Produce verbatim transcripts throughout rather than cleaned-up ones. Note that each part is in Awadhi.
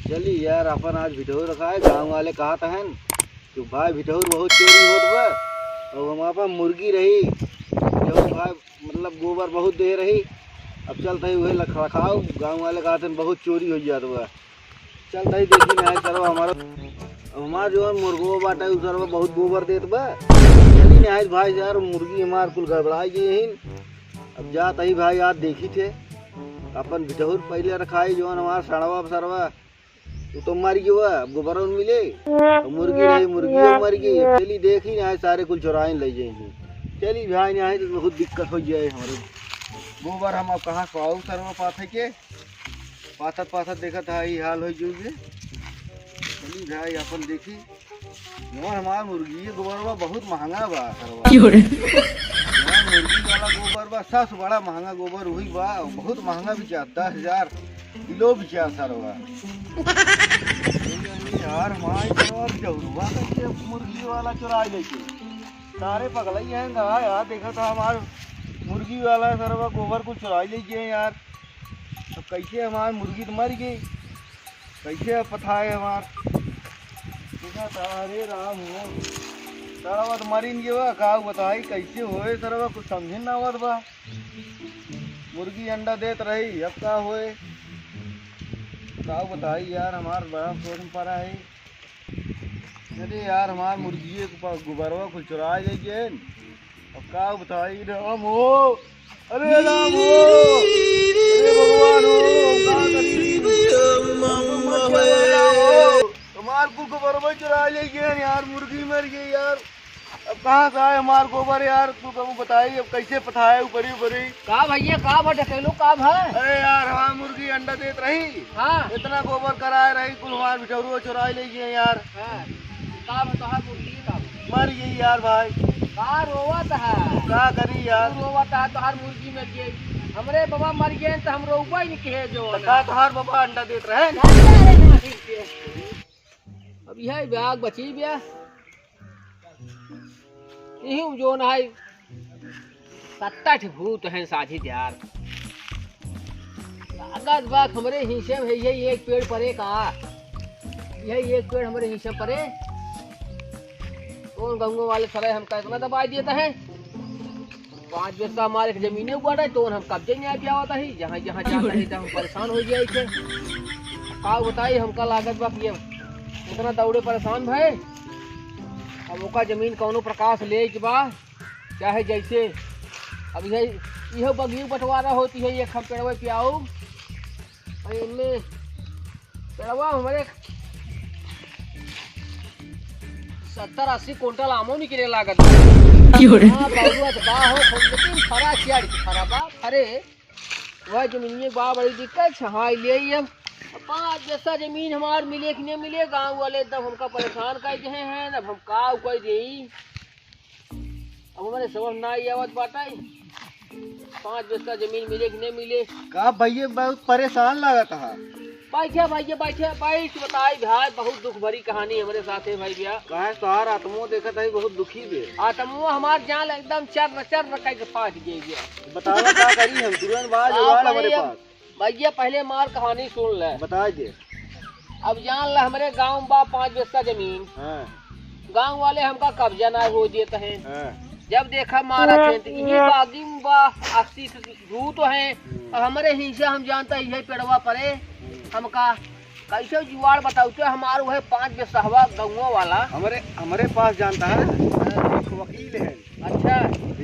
चली यार, अपन आज भिठौर रखाए, गाँव वाले कहत हन कि भाई भिठौर बहुत चोरी होत बा, और हम अपन मुर्गी रही, जौन भाई मतलब गोबर बहुत दे रही, अब चलत ही उहे लख रखाओ, गाँव वाले कहत हन बहुत चोरी होइ जात बा। चलत ही देखी ना है सरवा हमारा, अब हमार जौन मुर्गो बाटे उ सरवा बहुत गोबर देत बा। चली ना है भाई यार, मुर्गी हमार कुल गड़बड़ाई गई हिन। अब जात ही भाई यार, देखी थे अपन भिठौर पहिले रखाई, जौन हमार सड़वा सरवा उ तो मर गयो बा, अब गोबरवा न मिले। अब मुर्गी रही, मुर्गियो मर गई। अब चली देखी ना है, सारे कुल चोराइन लइ जाई। चली भाई ना है तो बहुत दिक्कत होइ जाए हमरे। गोबर हम अब कहाँ से पाऊ सरवा पाथे के? पाथत पाथत देखत है, ई हाल होइ जाई। चली भाई अपन देखी। जौन हमार मुर्गी गोबरवा बहुत महंगा बा सरवा। क्यों रे? जौन मुर्गी वाला गोबर बा, सबसे बड़ा महंगा गोबर उही बा, बहुत महंगा बिचात, दस हजार किलो बिचात सरवा। यार, हमार सरवा जौरवा करके मुर्गी वाला चुराइ लेके। सारे पगलई हैं गा यार, देखत हा हमार मुर्गी वाला सरवा गोबर कुल चुराइ लेके यार। अब कैसे हमार मुर्गी तो मर गई, कैसे अब पथाए हमार? देखा था, अरे राम हो, सरवा तो मरिन गए बा, का बताई कैसे होए सरवा, कुछ समझे ना आवत बा। मुर्गी अंडा देत रही, अब का होए, का बताई यार, हमार बड़ा सोच में पड़ा है। अरे यार, हमार मुर्गिए के पा-, गोबरवा कुल चुराइ लेके। अब का बताई राम हो, अरे राम हो, अरे भगवान हो, का करी? हमार कुल गोबरवा चुराइ लेके यार, मुर्गी मर गई यार। अब कहाँ से आए हमार गोबर यार, तू कहूँ बताई, अब कैसे पथाए ऊपरी ऊपरी? का भैया, का भा ढकेलू, का भा? अरे यार, हमार मुर्गी अंडा देत रही। हाँ। इतना गोबर कराए रही, कुल हमार बिटौरुआ चुराइ लेके यार। हाँ। का भा तोहार मुर्गी का भा? मर गई यार भाई। का रोवत है? का करी यार? तू रोवत है, तोहार मुर्गी मर गई। हमरे बाबा मर गए तो हम रोवा ही नहीं कहे जो तो ना। का तोहार बाबा अंडा देत रहे? अरे, अरे, ना, ठीक है। अब यह ब्याग बची ब्या। यही जौन है, सत्ता ठे भूत हैं साझी यार। लागत बा हमरे हिस्से में यही एक पेड़ परे का, यही एक पेड़ हमरे हिस्से में परे। कौन गंगो वाले सरे हमका इतना दबाई देता है? पाँच बिस्सा हमारे के जमीने बाटे, तो हम कब्जे नहीं आ पावत ही, जहाँ, जहाँ जात ही, तो हम परेशान हो जाए थे। का बताई, हमका लागत बा कि अब इतना दौड़े परेशान भए, अब ओका जमीन कौनो प्रकार से ले के बा, चाहे जैसे। अब यह, यह बगियो बंटवारा होती है, एक हम पेड़वे पे आओ, अरे इनमें पेड़वा हमरे सत्तर अस्सी कुंटल आमो निकले लागत बा। क्यों रे? हाँ, बउआ तो बा हो, खूब, लेकिन फरा क्या रे? फरा बा, फरे। वह जमीनिए बा, बड़ी दिक्कत है। हाँ, ले ही हम। पाँच बिस्सा जमीन हमार मिले कि नहीं मिले, गाँव वाले एकदम हमका परेशान कर दे हैं। अब हम का कर देई? अब हमरे समझ ना आई आवत बाटे, पाँच बिस्सा जमीन मिले कि नहीं मिले। का भैया बहुत परेशान लागत हा? बैठे भैया, बैठे, बैठ बताई भाई, बहुत दुख भरी कहानी हमरे साथ है भाई भैया। काहे तोहार आत्मो देखत है बहुत दुखी बे। आत्मो हमार जान एकदम चर्र चर्र करके फाट गई भैया। बतावा का करी हम, तुरंत बा का जुगाड़ भाई हमरे अब पास। भैया, पहले हमार कहानी सुन ले। बता दे। अब जान ले, हमरे गाँव में बा पाँच बिस्सा जमीन। हाँ। गाँव वाले हमका कब्जा ना हो देत हैं। हाँ। जब देखा मारा थे, तो इही बागी में बा, अस्सी से दू तो हैं। हम्म। अब हमरे हिस्सा हम जानता, इहे पेड़वा परे। हम्म। हमका कैसे जुगाड़ बताऊ, तो हमार वह पाँच बिस्सहवा गौवा वाला। हमरे, हमरे पास जानता है, हाँ। एक वकील है। अच्छा।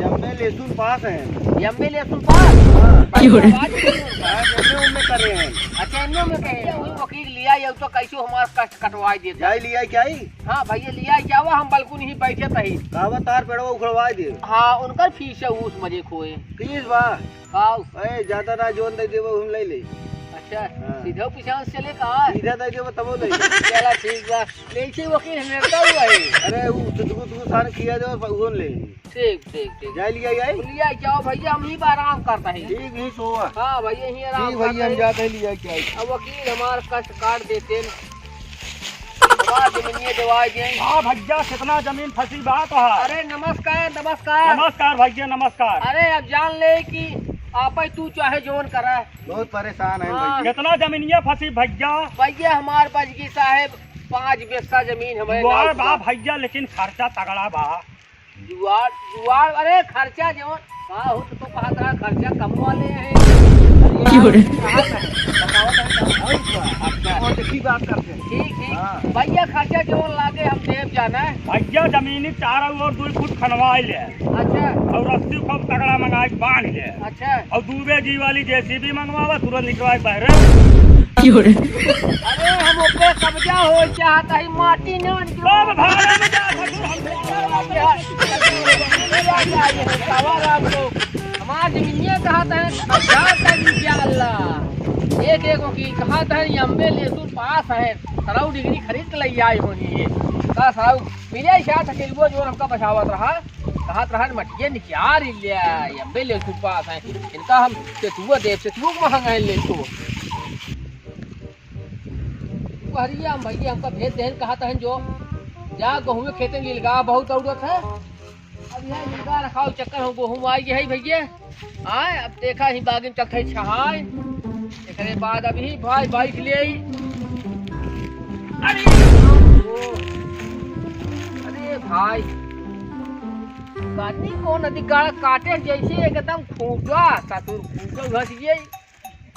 एम ए लेसुन पास हैं। एम ए लेसुन पास? हाँ। भाई, क्यों रे? आवाज सुन। हाँ, एम ए उम ए करे हैं। अच्छा, एम ए उम ए करे हैं। वही वकील लिया, ये तो कैसे हमारा कष्ट कटवाई देता। जाई लिया क्या ही? हाँ भैया, लिया क्या हुआ, हम बल्कुन ही बैठे तही। कहावा तार पेड़वा उखड़वाई दे। हाँ, उनकर फीस है उस मजे खोए। फीस बा? हाँ। ए, ज्यादा ना जोन दे देबो, हम ले ले। अच्छा, हाँ। सीधा पिछान से चले का? सीधा दे देबो, तबो ले ले। चला ठीक बा। ले से वकील हमें का हुआ है? अरे, वो तुझको, तुझको सारे किया दे और उन ले ले। ठीक, ठीक, ठीक। जाए लिया, जाए? लिया जाओ भैया, हम ही बा आराम करता है। ठीक, यही सो। हाँ भैया, यही आराम ठीक भैया, करता हम है। जाते हैं, लिया क्या है? अब वकील हमार कष्ट काट देते हैं। हमार जमीनिया देवाई दें। हाँ भैया, कितना जमीन फंसी बा तो है। अरे नमस्कार, नमस्कार। नमस्कार भैया, नमस्कार। अरे अब जान ले कि आपै तू चाहे जौन करा। बहुत परेशान है हाँ। भैया। कितना जमीनिया फंसी भैया? भैया हमार बजगी साहेब, पाँच बिस्सा जमीन हमें जुआड़ नाम बा हुआ। भैया, लेकिन खर्चा तगड़ा बा। जुआड़, जुआड़, अरे खर्चा जौन का हो तो, तो कहा था खर्चा कम वाले हैं। क्यों रे? कहा था? बताओ तो। अच्छा। और देखी बात करते हैं। ठीक, ठीक। हाँ। भैया खर्चा जौन लागे हम देब जाना। भैया जमीनी चारों ओर दो फुट खनवाई ले। अच्छा। और रस्सी खूब तगड़ा मंगाई के बांध ले। अच्छा। और दूबे जी वाली जेसीबी मंगवावा, तुरंत निकलवाई बहरे। क्यों रे? अरे हम ओपे कब्जा हो चाहता है, माटी ना निकलो। सब भाड़ा में जा, ससुर, हम हमार जमीनिया कहा था, अब जानता नहीं क्या अल्लाह। एक एक की कहा था, एमबे लेसुर पास है, सराउ डिग्री खरीद के ले आई होनी है। का सराउ मिले शायद अकेलुआ जो हमका बचावत रहा। कहत रहन मटिया निचार इल्या, अम्बे ले तू पास है। इनका हम सेतुआ देब, सेतुआ के महंगा है ले तो। हरिया हम भैया हमका भेज देहन, कहत हन जो जा गहुए खेते में लीलगाह बहुत दौड़त है। अब यह लीलगाह रखाव चक्कर हम गहूँ आई है भैया। आय, अब देखा ही बागिन चलत है छहाय। एकरे बाद अभी भाई बैठ ले आई। अरे, ओ, अरे भाई, काटी कौन अधिकार काटे जैसे एकदम खूंटा, ससुर खूंटा घस गई। अब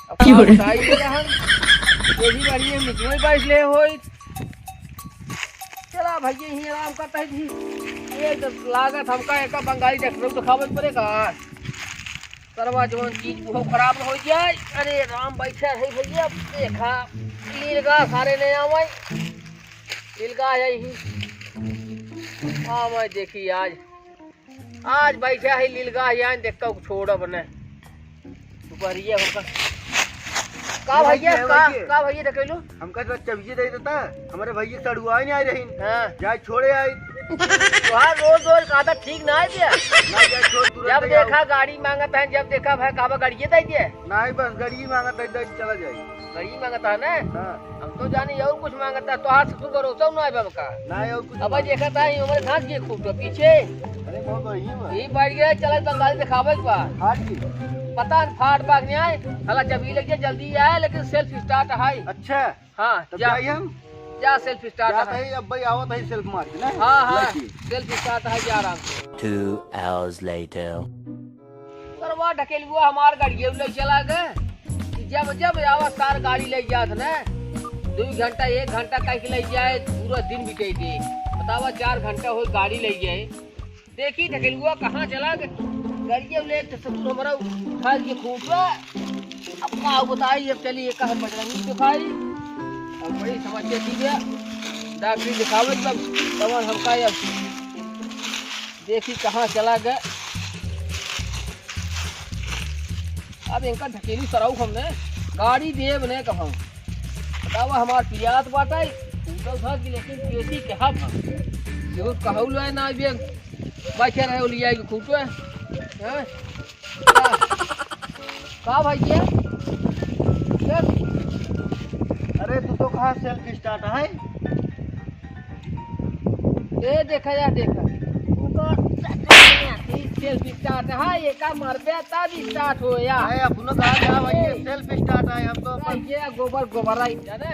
का क्यों रे? बताई ये हम, यही बारी हम निचवे बैठ ले होई। चला भैया, यहीं आराम करता है जी। ये तो लागत हमका एक बंगाली डॉक्टर को दिखावे पड़ेगा। सरवा जवन चीज वो खराब हो जाए। अरे राम, बैठा है भैया, देखा लीलगा सारे नहीं आवे। लीलगा है ही। हाँ, मैं देखी आज, आज बैठा है लीलगा, यहाँ देखा छोड़ब ने। दुपहरिया होगा। का ये भैया, भैया, का, भैया। का भैया ढकेलू? हमका तो चबिये दे देता, हमारे भैया सड़ुआ ही नहीं आए रही। हाँ। जाए छोड़े आई। वहाँ रोज रोज का आदत ठीक ना है भैया। ना जाए छोड़, तुरंत जब जाओ। देखा गाड़ी मांगत है, जब देखा भाई कहबा गाड़िए दे दिए। नहीं, बस गाड़ी मांगत है, दे चला जाए। गाड़ी मांगत है ना? हाँ। हम तो जानी और कुछ मांगता, तोहार से तू भरोसा ना है बाबा का। ना, और कुछ अब मांगता। देखा था, ये हमारे घास के खूब तो पीछे। अरे, बहुत बढ़िया बा। ये बैठ गया, चला बंगाली दिखावे के बा। हाँ जी। पता न फाट बाग नहीं आए, हला जब ही लग जाए, जल्दी आए, लेकिन self start है। अच्छा। हाँ, तब जा। जाइए हम। जा, self start जाता है। ही, अब भाई आवत है self मार के ना। हाँ, हाँ, लड़की। Self start है, जा आराम से। Two hours later. सरवा ढकेलुआ हमार गाड़िए ले चला गए। कि जब, जब आवा सार गाड़ी ले जात न, दुई घंटा, एक घंटा कह के ले जाए, पूरा दिन बिताई दे। बतावा, चार घंटा हो गाड़ी ले जाए। देखी ढकेलुआ कहाँ चला गए। गाड़िए ले तो सब हमरा उठा के खूब। अब का बताई, अब चली एक हम बजरंगी दिखाई। अब बड़ी समस्या थी गया। डॉक्टरी दिखावे तब, तब हमका अब देखी कहाँ चला गए। अब इनका ढकेली सराऊ हमने गाड़ी देब ने कहूँ। बतावा हमार पियात बाटे, उठल था कि लेकिन पेटी के हाथ हम। देखो कहू लो ना बेग, बैठे रहे लिया के खूब है। हैं? का भाई ये? ये अरे तू तो कहा self start है? ए देखा यार, देखा। तू तो self start है, ये का मरबे तब start हो यार। अरे अपनो कहा क्या भाई, ये self start है, हम तो अपन ये गोबर, गोबर आई, जाने?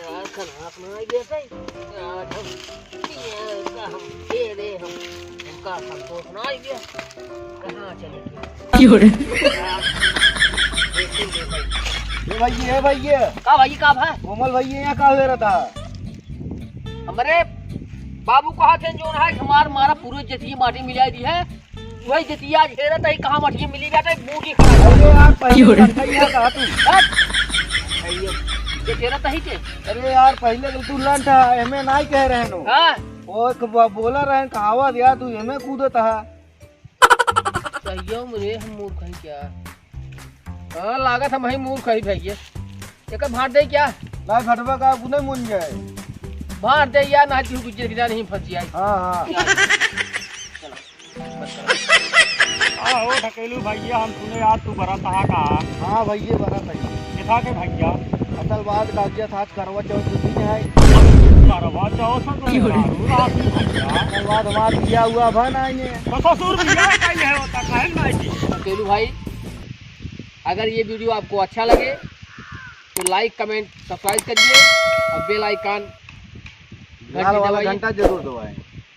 यार, खाना अपना ये सही। यार, हम, ये का हम, ये रे हम, हमका संतोष ना आई गया। कहाँ चले गए? क्यों रे? ए भाई, ए भाई, ये। का भाई, का भाई? कोमल भाई, ये यहाँ का हो रहा था? हमरे बाबू कहा थे, जो है, हमार मारा पूरे जतिये माटी मिलाई दी है। वही जतिया आज हेरत है, कहाँ माटी मिली जाता है, मूड ही खराब। अरे यार, पहले क्यों रे? लंठा ही है, कहा तू? हट। ये हेरत है के? अरे यार, पहले तो तू लंठा, एमे नाई कह रहे नो। हाँ। वो एक ब-, बोला रहे, कहावत यार, तू एमे कूदत है। सहियो में रे, हम मूर्ख हई क्या? हाँ, लागत हम ही मूर्ख हई भैया। एकर भांट दे क्या? ना घटवा का गुने मुन जाए। भांट दे यार, ना तू कुछ गिरा नहीं फंस जाए। हाँ, हाँ। चलो, बस करो। हाँ हो ढकेलू भैया, हम सुने यार तू बरत हा का? हाँ भैया, बरत है। किथा के भैया? असल बात कागजा था, करवा चौथ के दिन है। करवा चौथ के जरूर आती भैया। ओकर बाद हमार बियाह हुआ भा ना इन्हें। तो ससुर बियाह कइले होता, काहे ना आई? तो चेलू भाई, अगर ये video आपको अच्छा लगे तो like, comment, subscribe करिए और bell icon घंटी लाल वाला दबाइए। घंटा जरूर दबाएं।